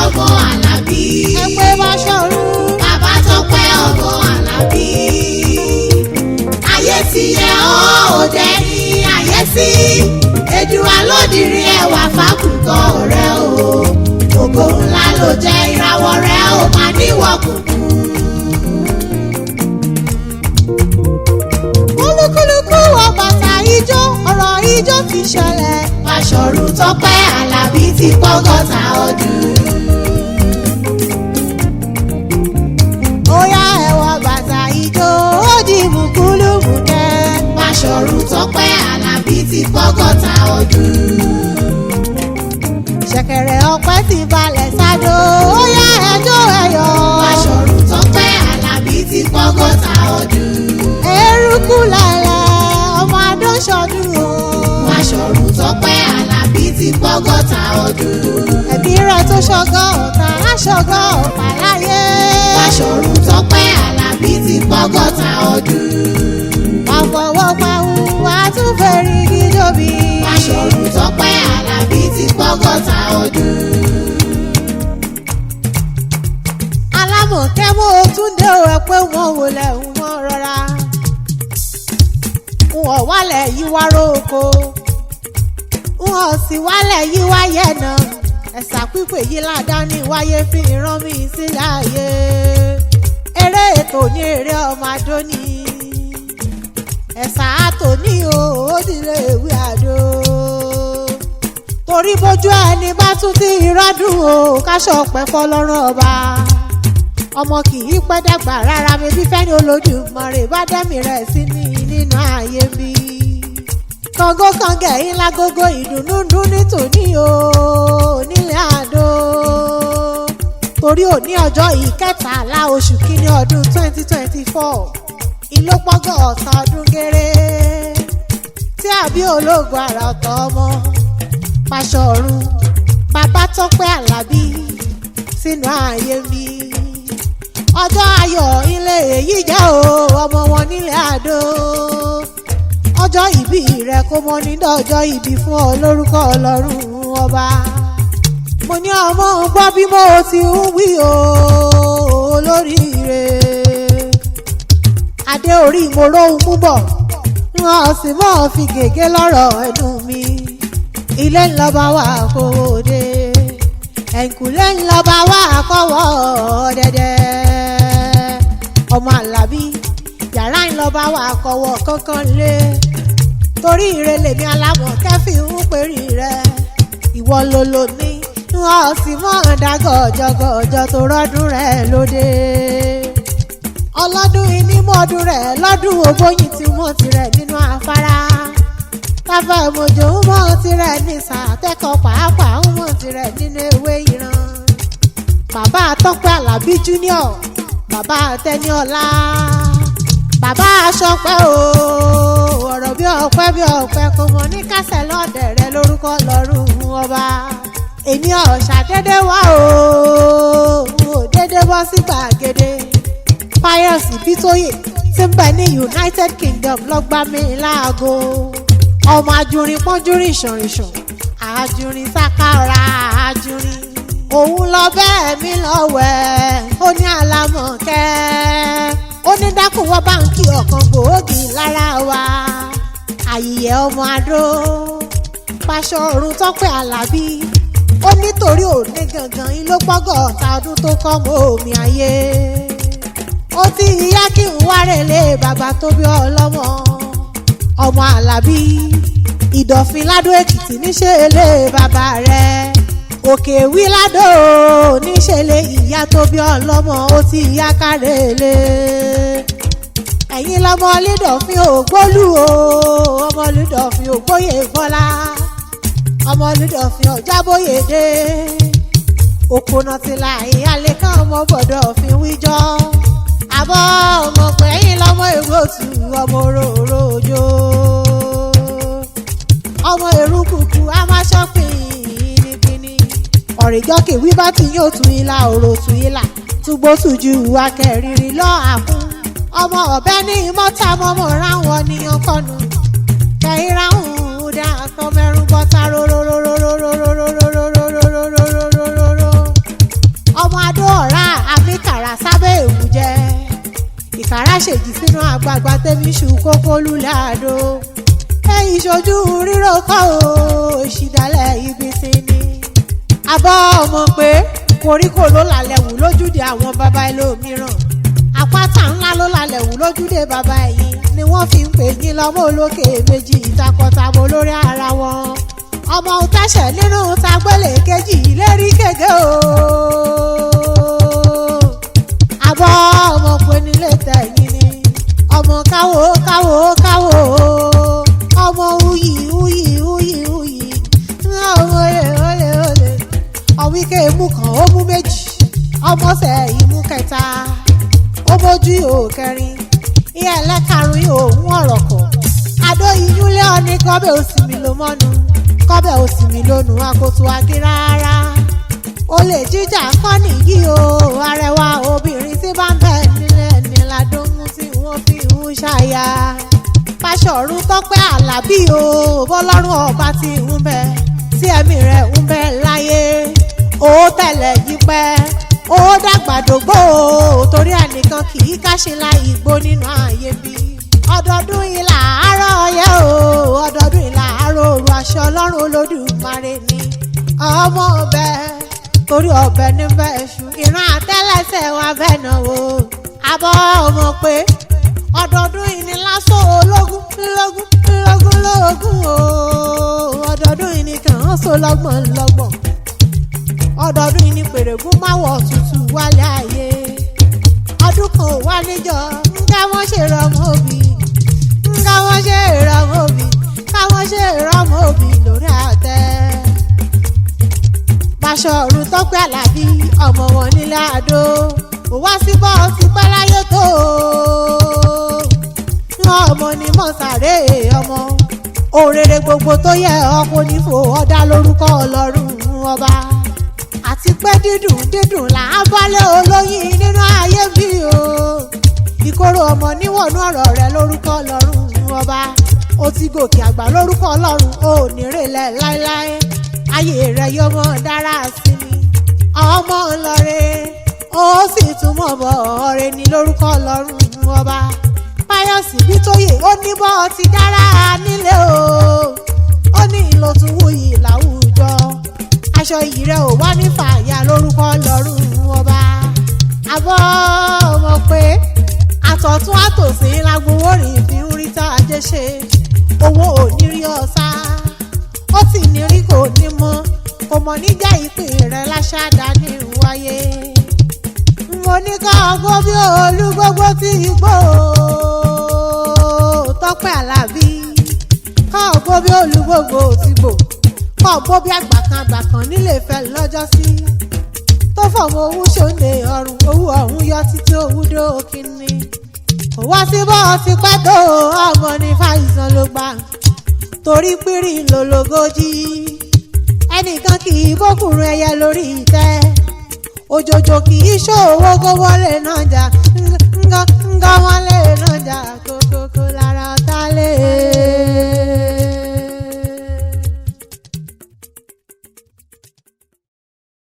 ọmọ Àlàbí. Ẹ pé Báṣọ̀run. Bàbá Tọ́pẹ́ ọmọ Àlàbí. Ayé ti yẹ ọ́ òde ní ayé sí. Èdùà lódìrí ẹwà fákùkọ rẹ o. Ògo ńlá ló jẹ́ ìràwọ̀ rẹ ó máa níwọ̀ kùkù. Olúkúlùkù wọ bàtà ijó, ọ̀rọ̀ ijó ti ṣẹlẹ̀. Báṣọ̀run Tọ́pẹ́ Àlàbí ti pọ́gọ́ta ọdún. Ó yá ẹ wọ bàtà ijó, ó di mùkúlùmùkẹ́. Báṣọ̀run Tọ́pẹ́ Àlàbí ti pọ́gọ́ta ọdún. Ṣẹ̀kẹ̀rẹ̀ ọpẹ́ ti balẹ̀ sádò, ó yá ẹjọ́ ẹyọ. Báṣọ̀run Tọ́pẹ́ Àlàbí ti pọ́gọ́ta ọdún. Eruku lẹ̀lẹ̀, ọmọ adó ṣọdún o. Báṣọ̀run Tọ́pẹ́ Àlàbí ti pọ́gọ́ta ọdún. Ẹ̀mí rẹ̀ tó ṣọgọ́ ọ̀tá, aṣọgọ́ ọ̀pá láyé. Báṣọ̀run Tọ́pẹ́ Àlàbí ti pọ́gọ́ta ọdún. Àfọwọ́pawú, àtúnfẹ̀rí gíjóbi. Báṣọ̀run Tọ́pẹ́ Àlàbí ti pọ́gọ́ta ọdún. Alámọ̀kẹ́ mọ́ Túndé o, ẹ pé wọ́n wò lẹ̀ ń mọ́ rọra. N ò wálẹ̀ yí wá róko. N ò sì wálẹ̀ yí wá yẹ̀nà. Ẹ̀sà pípé yìí ládàá ní wáyé fi rán mi sílẹ̀ ayé. Eré ètò ní eré ọmọ àdó ni. Ẹ̀sà àtò ní o, ó dìlé ìwé àdó. Torí bójú ẹni bá tún ti rádùn o, káṣọ pẹ́ fọlọ́run ọba. Ọmọ kì í pẹ́ dàgbà rárá mi bí fẹ́ni Olódùmarè bá dẹ́mi rẹ̀ sí ní nínú ayé mi. Kàngó kàngẹ̀ yín lágógó ìdùnnú dún ní tòní o nílẹ̀ àdó. Torí òní ọjọ́ ìkẹtàlá oṣù kínní ọdún 2024 ìlópọ́gọ́ ọ̀sán ọdún géré tí àbí ológun àrà ọ̀tọ̀ ọmọ Báṣọ̀run Bàbá Tọ́pẹ́ Àlàbí sínú ayé mi. Ọjọ́ ayọ̀ ilé èyí jẹ́ o, ọmọ wọn nílẹ̀ àdó. Ọjọ́ ìbí rẹ kó mọ ní dọ́jọ́ ìbí fún ọ lórúkọ Ọlọ́run ọba. Mo ní ọmọ ń gbọ́ bí mo ti ń wí o, olóríire. Adé orí mo róhun mú bọ̀, wọn sì mọ́ fi gègé lọ́rọ̀ ẹnu mi. Ilé ńlọba wà kó o dé, ẹ̀ǹkùlé ńlọba wà kọ́wọ́ dẹ́dẹ́. Ọmọ Àlàbí yàrá ńlọba wà kọ́wọ́ kankan lé. Torí ire lèmi Alámọ̀kẹ́ fi ń perí rẹ. Ìwọ ló lò ní, wọn sì mọ́ dágọ̀jọgọ̀jọ tó rọ́dún rẹ lóde. Ọlọ́dún ìnímọ̀ọ́dún rẹ̀ lọ́dún ògbóyin tí wọ́n ti rẹ̀ nínú afárá. Táfà ìmọ̀jò ń mọ̀ tirẹ̀ ní sàtẹ́kọ̀ pàápàá ń mọ̀ tirẹ̀ nínú ewé ìran. Bàbá Tọ́pẹ́ Àlàbí Junior, bàbá Tẹ́níọlá, bàbá Aṣọpẹ́ o, ọ̀rọ̀ bí ọpẹ́ bí ọpẹ́ kò mọ̀ ní kásẹ̀ lọ́dẹ̀ rẹ lórúkọ lọ́rùn ọba. Èmi ọ̀ṣà dédé wá o, ò dédé bọ́ sí gbàgede. Pius Bitoye tí ń bẹ ní United Kingdom lọ́gbà mi láago. Ọmọ ajurin pọ́njúrin ìṣànìṣàn, ajurin sákàrà ajurin. Òun lọ bẹ́ẹ̀ mi lọ́wẹ̀, ó ní Alámọ̀kẹ́. Ó ní dákúwọ́ báńkì ọ̀kan gbòógì lára wa. Àyìyẹ ọmọ adó, Báṣọ̀run Tọ́pẹ́ Àlàbí. Ó nítorí òní gangan ló pọ́gọ́ ọ̀tá ọdún tó kọ́ mọ́ omi ayé. Ó ti yá kí n wá rèlé bàbá tó bí ọlọ́mọ. Ọmọ Àlàbí Ìdọ̀fin Ládó Èkìtì níṣẹ́ lé bàbá rẹ̀. Òkè wí Ládó níṣẹ́ lé ìyá tó bí ọlọ́mọ, ó ti yá kárèlé. Ẹ̀yin lọmọ Lídọ̀fin Ògbólú o, ọmọ Lídọ̀fin Ògbóyè Bọ́lá, ọmọ Lídọ̀fin Ọ̀jábóyèdé. Òkùnà tìlà ìyáálé kan ọmọ bọ̀dọ̀ fi wíjọ́. Àbọ̀ ọmọ pẹ̀yìn lọ́mọ èrò tù ọmọ òróró òjò. Ọmọ èrú kùkù a máa ṣọ́pìn nìkíní. Ọ̀rìnjọ́ kìwí bá ti yóò tu ilà òrò tu ilà túgbó tùjú akẹ́rìírí lọ́ àkún. Ọmọ ọ̀bẹ ní mọ́tà mọ́mọ́ ráwọn ní ọkọ̀nù. Kẹ̀hìn ráhùn dá akọ mẹ́rún bọ́tà róróróróróróróróróróróróróróróróró. Àrí kàrà sábẹ́ èwù jẹ ìkàrà ṣèjì sínú àgbààgbà tẹ́mi ṣù kókó lulẹ̀ àdó ẹ̀yìn ṣojú rírò kọ́ o ìṣìdálẹ̀ ibi tí ni. Àbọ̀ ọmọ pé koríko ló lálẹ́ wù lójúde àwọn baba ẹlòmíràn, àpáta ńlá ló lálẹ́ wù lójúde baba ẹ̀yìn ni wọ́n fi ń pè yín lọ́mọ olókè méjì ìtakọ̀tabo lórí ara wọn. Ọmọ òtẹ́sẹ̀ nínú tagbélé kejì ìlérí kége o. Àbọ̀ ọmọ pé nílé tẹ̀yìn ni ọmọ káwó káwó káwó, ọmọ uyì uyì uyì uyì, ọmọ olè olè olè, ọ̀wíkẹ́ mú kan ó mú méjì, ọmọọ̀sẹ̀ ìmú kẹta, ó mójú ihò kẹrin, ìyá ẹlẹ́karùn-ún ihò ń ọ̀rọ̀ kọ̀ àdó iyúnlé ọ̀ní kọ́bẹ̀ òsì mi ló mọ́nu kọ́bẹ̀ òsì mi lónù akoto akí rárá. Olè jíjà kọ́ nìyí o, arẹwà obìnrin tí bá ń bẹ nílẹ̀ ní ládùn tí wọ́n fi ń ṣàyà. Fáṣọ̀run Tọ́pẹ́ Àlàbí o, bọ́lọ́run ọba tí ń bẹ tí ẹ̀mí rẹ̀ ń bẹ láyé, ó tẹ̀lẹ̀ yí pẹ́ ó dàgbàdógbò o, torí ẹnìkan kì í káṣílá igbó nínú ààyè bí. Ọdọọdún ìlà àárọ̀ ọyẹ́ o, ọdọọdún ìlà àárọ̀ òru, aṣọ ọlọ́run olódùmarè ni ọmọ ọbẹ̀ torí ọbẹ̀ níbẹ̀ ṣù ìran àtẹ́lẹsẹ̀ wa bẹ́ẹ̀ náà o. Àbọ̀ ọmọ pé ọdọọdún ìnílásọ ológun lógún lógún lógún o, ọdọọdún ìníkàn án so lọ́gbọ̀n lọ́gbọ̀n, ọdọọdún ìní pèrègún máwọ̀ tútù wálé ayé. Ọdún kan ò wá níjọ ńgá wọ́n ṣe rọmọ òbí, ńgá wọ́n ṣe rọmọ òbí, káwọ́n ṣe rọmọ òbí lórí àtẹ. Báṣọ̀run Tọ́pẹ́ Àlàbí ọmọ wọn nílé àdó kò wá sí bọ́ọ̀sì pẹ́ láyé tó wọn ọmọ ni mọ̀sàré ọmọ òrèrè gbogbo tó yẹ ọkọ nífò ọ̀dà lórúkọ ọlọ́run ọba. Àti pé dídùn dídùn là á bálẹ̀ olóyin nínú ayé bí o, ìkorò ọmọ níwọ̀nú ọ̀rọ̀ rẹ lórúkọ ọlọ́run ọba. Ó ti gòkè àgbà lórúkọ ọlọ́run, ò ní rèlẹ̀ láéláé, ayé rẹ yọmọ dára sí mi, ọmọ ńlọrẹ ó sì túmọ̀ bọ̀ ọ̀rẹ́ ní lórúkọ ọlọ́run ọba. Páyọ̀sì Bítóyè ó ní bọ́ ti dára nílé o, ó ní ìlòtún wuyì láwùjọ, aṣọ iyì rẹ ò wá ní fàyà lórúkọ ọlọ́run ọba. Àbọ̀ ọmọ pé àtọ̀tún àtòsí lágbówó rìn fi ń rí tá a jẹ́ ṣe, owó ò ní rí ọ̀sá ó sì ní rí kò ní mọ́, kò mọ̀ níjà ìpín rẹ̀ láṣáda ní wáyé. Mo ní ká ọgbọ́n bí olúgbógbó tí igbó Tọ́pẹ́ Àlàbí, ká ọgbọ́n bí olúgbógbó tí gbò, ká ọgbọ́n bí àgbàkan àgbàkan nílé Ifẹ̀ lọ́jọ́sí tó fọmọ owó ṣòǹde ọrùn owó ọ̀hún yọ títí owó dókínní. Kò wá sí bọ́ ti pẹ́ tó ọmọ ní fàìsàn ló gbà torí pírí lòlógójì, ẹnìkan kì í bókùnrin ẹyẹ lórí ìtẹ́, òjòjò kì í ṣòwò kó wọlé náà jà.